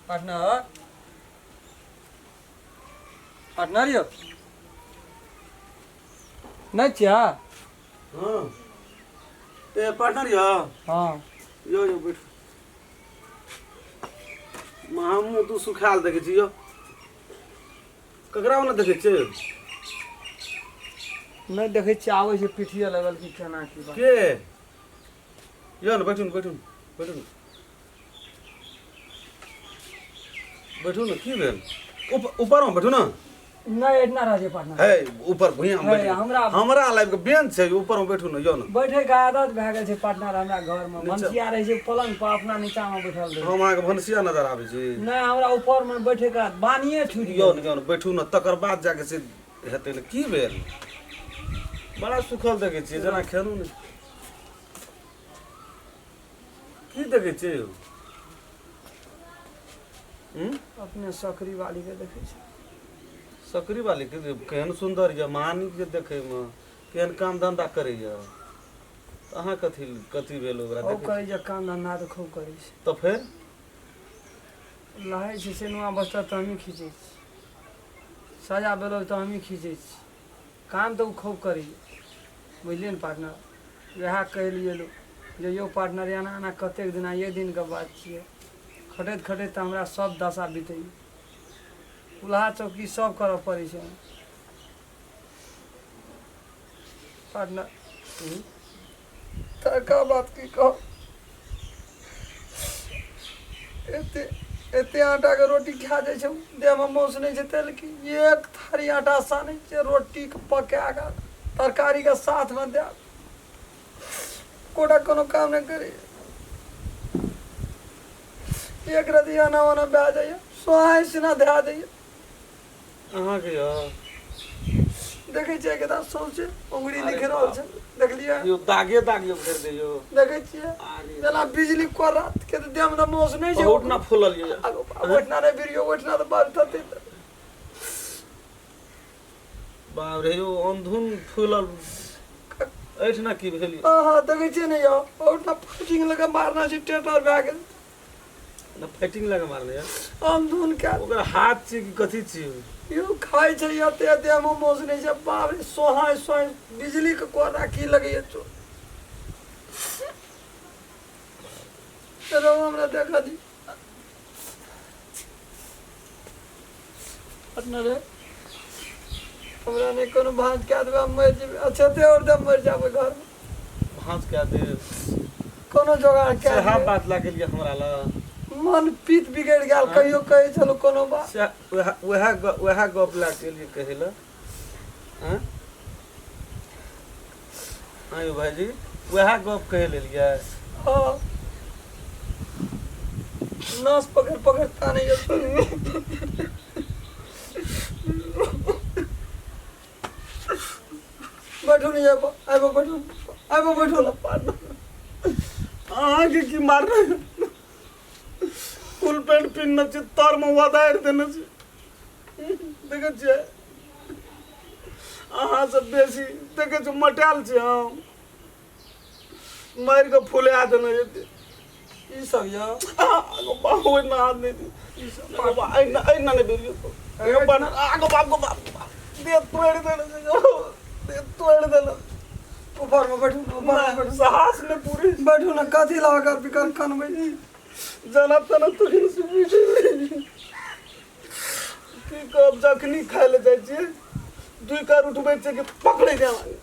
Partner, partner यौ, नहि छियै? हाँ, ए पार्टनर यौ। हाँ। यौ यौ, बैठू। हमहूँ तू सुखायल देखै छी यौ। ककरा ओने देखै छियै? नहि देखै छियै, आबै छै पिठिए लगल कि केना की बात। के यौ ने, बैठू ने, बैठू ने, बैठू ने, बैठू ने। की भेल? ऊपरमे बैठू ने। नहि, एहिना रहै छै पार्टनर। हे, ऊपर भुइयाँ हे, बैठू। हमरा हमरा लाइफ के बेंच छै, ऊपर में बैठू ने यौ ने। बैठे के आदत भए गेल छै पार्टनर हमरा घरमे। नीचा। भनसिया रहै छै पलंग पर, अपना नीचामे बैठल रहै। हम अहाँके भनसिया नजर आबै छी? नहि, हमरा ऊपरमे बैठे के बानिए छूटि यौ गेल। ने, यौ ने, बैठू ने, तकर बाद जाके से हेतै ने। की भेल? बड़ा सुखल देखै छियै, जेना खेलू ने। की देखै छियै यौ? हूँ? अपने सकरी वाली के देखै छै। सकरी वाली के केहन सुन्दर यऽ, महानीक जे देखैमे केहन काम धन्धा करैए, तऽ अहाँ कथी कथी भेल ओकरा ओ देखै? करै छै काम धन्धा तऽ खूब करै छै। तऽ फेर? लहै छै सेनुआ बस्तर तऽ हमही खीचै छी, सजा बेलौज तऽ हमही खीचै छी। काम तऽ ओ खूब करैए, बुझलियै ने पार्टनर? वएह कहै लए एलहुँ जे यौ पार्टनर, एना एना कतेक दिना, एक दिनके बात छियै, खटैत खटैत तऽ हमरा सब दशा बितैए, चूल्हा चौकी सब करऽ पड़ै छै पार्टनर। तकर बात की कहब, एते एते आटाके रोटी खा जाइ छै, देहमे मौस नहि छै तेल की। एक थारी आटा सानै छियै, रोटीके पका कऽ तरकारीके साथमे दए कोटा कोनो काम नहि करै। एक रति एना ओना भए जाइए, सोहाइ सिना धए दैए। अहाँके यौ? देखै छियै कता सौंसे उंगरी अरे लिख रहल छै, देखलियै? यौ, दागे दाग यौ भरि दैयौ। देखै छियै? अरे जेना बिजली कोरा के तऽ देहमे तऽ मौस नहि छै। बहुत ना फूलल यौ। आगो ओहिठिना नहि बिरियो, ओहिठिना तऽ बात तते। बाप रे यौ, अंधुन फूलल एहिठिना की भेल यौ? हँ हँ, देखै छियै ने यौ, ओहिठिना फाइटिंग लगा मारना छै, टेटर भए गेल। ना फाइटिंग लगा मारने यौ? अंधुन के। ओकर हाथ छी कि कथी छी? यौ, खाइ छै एते, देहमे मौस नहि छै। बाप रे, सोहाय सोहाय बिजलीके कोरा की लगैए चो रौ। हमरा देखा दी पार्टनर रे, हमरा नहि कोनो भाँज कए देबै, हम मरि जेबै। अच्छा ते आओर देब, मरि जाबै घरमे। भाँज कए देब? कोनो जोगाड़ कए सएह दियौ। बात लए गेलियै हमरा लग? मन पीत बिगड़ि गेल। कहियो कहै छलहुँ कोनो बात? सएह उएह उएह उएह गप लए के एलियै कहै लए? आँय आँय यौ भाइजी, उएह गप कहै लए एलियै? हँ, नस पकड़ पकड़ ताने। बैठू नहीं, आबो आबो, बैठू, आबो, बैठू ना पार्टनर, अहाँके की मारने? फुल पैंट पिन्हने छी, तरमे वदारि देने छी, देखै छियै? अहाँ सब बेसी देखै छी, मटायल छी हम, मारि कऽ फुला देने जेतै। ई सब यऽ। आगो बाप, ओहिना हाथ नहि दी। ई सब। आगो बाप, एहिना एहिना नहि बेरियो। आगो बाप गो बाप गो बाप, देह तोड़ि देने छै यौ, देह तोड़ि देने। ऊपर में बैठू, ऊपर में बैठू। साहस नहि पूरे। बैठू ने, कथी लगा कर बिकर कनबै? जना तना तखन से बुझै की कहब, जखनी खाय लए जाइ छियै, दुइ कार उठबै छियै कि पकड़ै जाय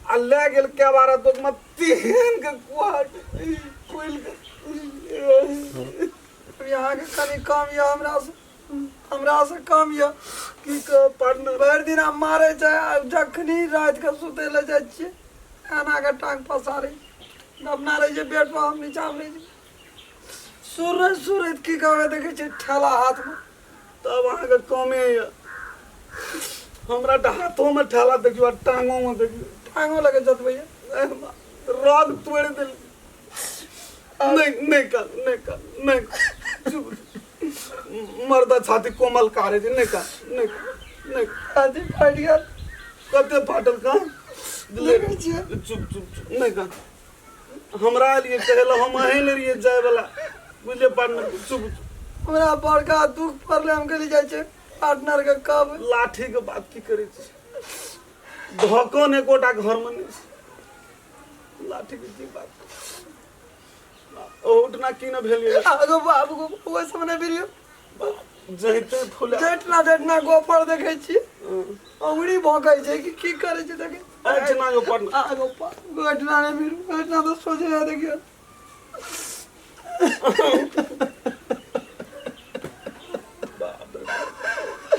आ लए गेल केबारा तोकमे तेहन के कुहाट खोलि के। अहाँके कनि कम यऽ हमरा से, हमरा से कम यऽ। की कहब पार्टनर? भरि दिन हम मारै छै आ जखनी रातिके सुतै लए जाइ छियै, एना के टांग पसारै दबना रहै छै बेड पर, हम नीचामे रहै छी। सुरैत सुरैत की कहबै, देखै छियै ठेला हाथमे। तब अहाँके कमे यऽ, हमरा तऽ हाथोमे ठेला देखियौ आ टांगोमे देखियौ। टांगो लगे जतबैया। रग तोड़ि देल। नहि, नहि कर, नहि कर, नहि, चुप। मर्दा छाती कोमल कारे छै। नहि कर, नहि कर, नहि। छाती फाटि गेल। कते फाटल? कहाँ? देखै छियै। चुप चुप चुप, नहि कर। हमरा एलियै कहै लए, हम अहीं लए रहियै जायवला, बुझलियै पार्टनर? चुप। हमरा बड़का दुख पड़लै, हम कहली जाइ छै पार्टनर के कब लाठी के बात की करै छी, धोकन एकोटा घर में नहीं छै। लाठी के की बात, ओहुठना की न भेल ये? आगो बाबू गो ओहि सब नहि भेलियो। जहिते फूले जेठना जेठना गोपर देखै छियै, अंगुरी भौंकै छै कि की करै छै देखै। एहिठिना जो पड़ आगो बाबू एहिठिना नहि भिड़ू, एहिठिना तऽ सोझे है देखियौ।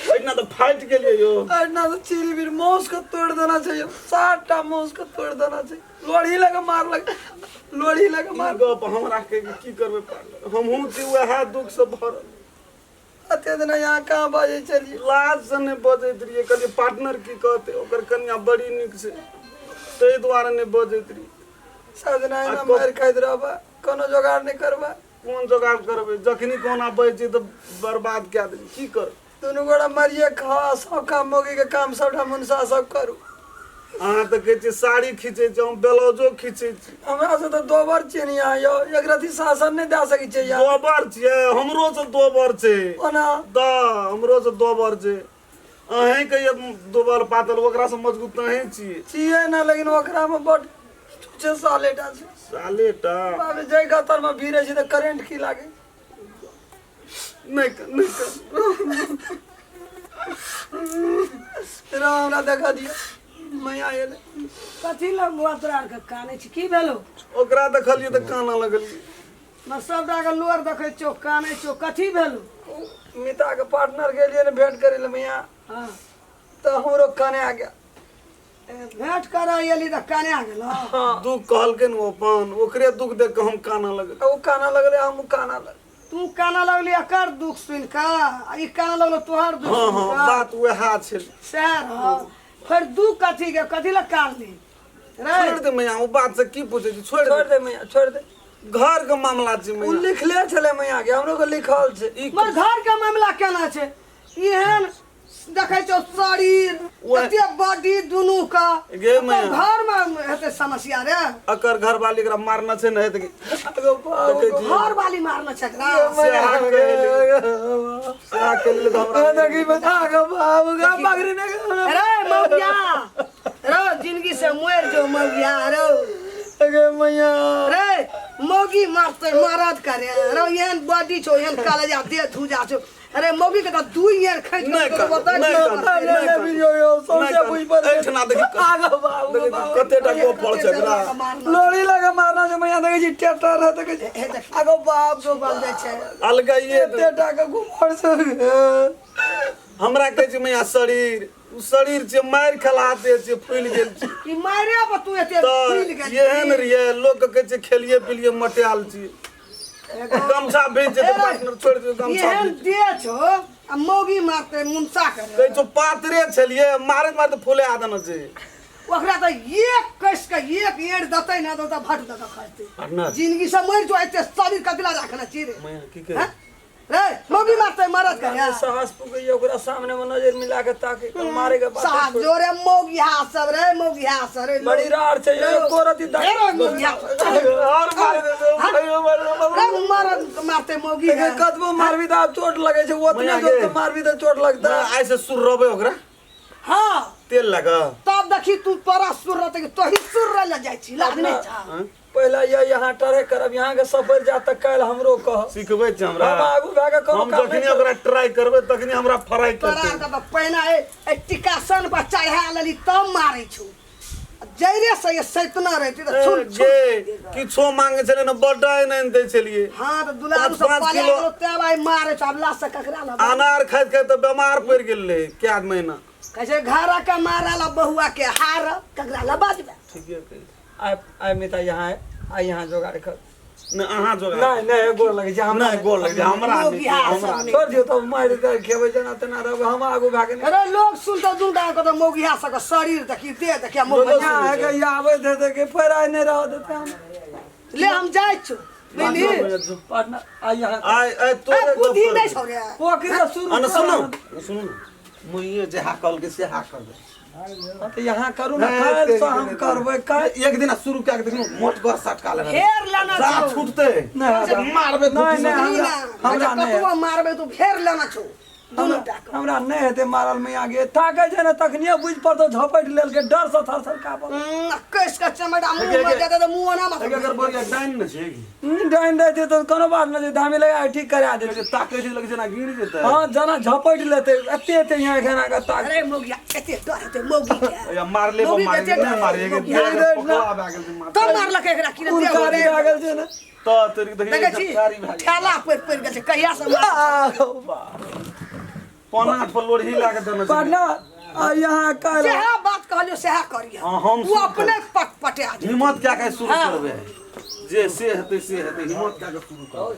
एहिठिना तऽ फाटि गेलियै यौ। एहिठिना तऽ चिरी बिर मौस के तोड़ि देना छै यौ, 7टा मौस के तोड़ि देना छै। लोढ़ी लगे मारलक, लोढ़ी लगे ई मार। गप हमरा के की करबै पार्टनर, हमहूँ छी वएह दुख से भरल। अते दिना यहाँ कहाँ बाजै छलियै? लाज से नहि बजैत रहियै, कहलियै पार्टनर की कहतै, ओकर कनिया बड़ी नीक छै, ताहि दुआरे नहि बजैत रहियै। सजना एना आ मारि खाइत रहबा, कोनो जोगाड़ नहि करबा। कोन जोगाड़ करबै, जखनी कोना बजै छै तऽ बर्बाद कए देबै, की करबै? दुनू गोरा मरिए खाओ, सब काम मौगी के काम सबटा मुनसा सब करू। अहाँ तऽ कहै छियै साड़ी खींचै छी, हम ब्लाउजो खींचै छी। हमरा से तऽ दोबर छियै ने यहाँ यौ, एक रति शासन नहि दए सकै छियै यहाँ। दोबर छियै, हमरो से दोबर छै। ओना तऽ हमरो से दोबर छै, अहींके ये दोबर पातल, ओकरा से मजबूत तऽ अहीं छियै। छियै ने, लेकिन ओकरा मे बड छे सालेटा छै। सालेटा बाप रे, जाहि गतर मे भिड़ै छै तऽ करेंट की लागै। नहि कर, नहि कर। राम हमरा देखा दियौ, मैया एलै। कथी लग बुआ तोरा आरके कानै छी, की भेलौ? ओकरा देखलियै तऽ कानऽ लगलियै। न सबटा के लोर देखै छौ, कानै छौ, कथी भेलौ? मिता के पार्टनर गेलियै ने भेंट करै लए मैया, हाँ तऽ हमरो काने आ गेल। भेंट करऽ एली तऽ काने आ गेलौ? हाँ। दुख कहलकै ने अपन, ओकरे दुख देख कऽ हम कानऽ लगलियै। ओ कानऽ लगलै, हमहूँ कानऽ लगलियै। तू कानऽ लगली एकर दुख सुनि कऽ, आ ई कानऽ लगलो तोहर दुख हाँ सुनि हाँ कऽ। बात वएह छै। सएह रह, फेर दुख कथी के, कथी लए कानली रे? छोड़ि दे मैया, ओ बात से की पूछै छी, छोड़ि छोड़ि दे। दे मैया, छोड़ि दे। घर के मामला छै ओ मैया। लिखले छलै मैया के, हमरो के लिखल छै। ई मगर घर के मामला केना छै? एहन देखै छौ शरीर एते बॉडी दुनू के, गे मैया। घर में हेतै समस्या रे। अकर घरवाली एकरा मारना छै ने हेतै कि आगो बाबू। देखै छी। घर वाली मारने छै एकरा। सेहा कहली, सेहा कहली तऽ हमरा देखी बता, आगो बाबू गा पकड़ी ने। रे मौगिया रो, जिंदगी से मर जो मौगिया रो। अगे मैया रे मौगी मारते मरद करे रो, एहन बॉडी छौ, एहन कलेजा देह धुजा छौ। अरे मौगी के तऽ दू ईयर खैच नहि के कर, बता नहि की कर। करतै? ले ले भी यो यो सौंसे बुझ पर। एहिठिना देखी आगो बाबू देखै छी कतेटा गप पड़ छै एकरा। लोड़ी लगा मारना छै मैया, देखै छी टेटर है, देखै छी। हे देखी। आगो बाप जो बन जाइ छै। अलगाइए एते टाका घुमर से। हमरा कहै छै मैया शरीर, ओ शरीर छै मारि खेला दे छै, फूलि गेल छै। ई मारे पर तू एते फूलि तऽ गेल। एहन रहियै, लोक के कहै छै खेलिए पिलिए मटियाल छी, गमछा भेज जेतै पार्टनर, छोड़ि दियौ गमछा एहन भेज। देह छौ आ मौगी मारतै मुनसा करे। कहै छौ पातरे छलियै, मारैत मारैत फूले आ देने छै। ओकरा तऽ एक कस के एक एड़ देतै ने तऽ भट दऽ कऽ खसतै। पार्टनर जिंदगी से मरि जो, एते शरीर कथिला राखने छी रे? मैया की कहै हैं? रे मौगी मारतै मरद करे। साहस पुगैया ओकरा सामने में नजर मिला के ताके के मारे के बात। साहस जोरे मौगी हाथ सब रे, मौगी हाथ सब रे। बड़ी रार छै यो, एको रति रे रे मौगी हाथ। और मारि देतै, भाइयो मारि देतै। रे मरद मारतै मौगी देखे रे। कतबो मारबी तऽ आब चोट लगै छै, ओतने मैया जोर गे। से मारबी तऽ चोट लगतै। आइ से सुर रहबै ओकरा। हाँ तेल लगा तब देखी तू तोरा सुर रहतै कि तोही सुर रह ले जाइ छी लाज नहि छा। पहले ये यहाँ टरे करब, यहाँ के सफर जा तऽ काल्हि हमरो कह सिखबै छै हमरा। हम आगू भए के कोनो हम काम जखनी नहि ओकरा ट्राई करबै तखनी हमरा फ्राई तोरा करतै। आरके तऽ पहिने ए टिकासन पर चढ़ा लेली तब मारै छौ, जैरे से ये सैतना रहती तऽ छुन छुन। गे किछो मांगे छलै ने बड्ड आनि दै छलियै। हाँ तऽ दुलारू पाँच सब पाँच पाले किलो गेलो तब आइ मारै छौ, आब लाश से ककरा लग अनार खाइत खाइत तऽ बेमार पड़ि गेल रहै कए महीना। कहै छै घर के मारल आ बहुआ के हार, ककरा लग बाजबै? ठीके कहै छी। आइ आइ मिता यहाँ आइ, आइ यहाँ जोगाड़ कर। नहि अहाँ जोगाड़ नहि नहि गोर लगै छै हमरा। नहि गोर लगै छै हमरा, लोग नहि, इएह हमरा सब नहि। छोड़ दियौ तब मारि कऽ खेबै जेना तेना रहबै, हम आगू भए के नहि। अरे लोग सुनतो दू टाका के तऽ मौगिया सबके शरीर देखी, देह देखी, आ मौगिया यहाँ है के आबै देते के फेर आइ नहि रहऽ देते हम। ले हम जाइ छौ बुझली। पार्टनर आइ यहाँ आइ आइ ए, तोरे गप बुद्धि नहि करबै। छौ रे। पोखरि तऽ शुरू आ ने सुनू सुनू ने मुइए जे हा कहलकै से हा करबै। हाँ, तऽ यहाँ करू ने नहि, काल्हि तेरी सँ हम के करबै काल्हि। एक दिन शुरू कए के देखियौ मोटगर सटका लेबै। फेर लेना जा छौ। छूटतै। नहि, मारबै। नहि, नहि, सुनही ना, हमरा अच्छा, नहि। कतबो मारबै तू फेर लेना छौ दुनू टा के। हमरा नहि हेतै मारल मैया गे, ताकै छै ने तखनिए बुझि पड़तौ झपटि लेलकै, डर सँ थर थर काँपल। कस के चमड़ा मुंह में देते तऽ मुंह ओना मत। एकर बढ़िया डाइन ने छै। डाइन दै तऽ कोनो बात नहि छै, धामी लगा के ठीक करा देतै। ताकै छै लगै जेना गिर जेतै। हँ, जेना झपटि लेतै एते एते यहाँ एखन आके ताक। अरे मौगिया, एते डर हेतै मौगी के? या मारले पर मौगी मारे के नहि मारे मौगी। पकड़ा भए गेल छै माथा। तो मारलक एकरा की रे? खून कारी भए गेल छै ने। तऽ तोरी देखी देखै छी कारी भए गेल। ठेला पड़ि पड़ि गेल छै कहिया से मार। आ, बाप। 7:45 पर लोढ़ी लाके देने छै। पार्टनर, आ यहाँ काल्हि जएह बात कहलियो सएह करियै। हाँ, हम ओ शुरू अपने पट पटा जेतै। हिम्मत क्या के शुरू हाँ। करबै, जे से हेतै से हेतै, हिम्मत क्या के शुरू करबै।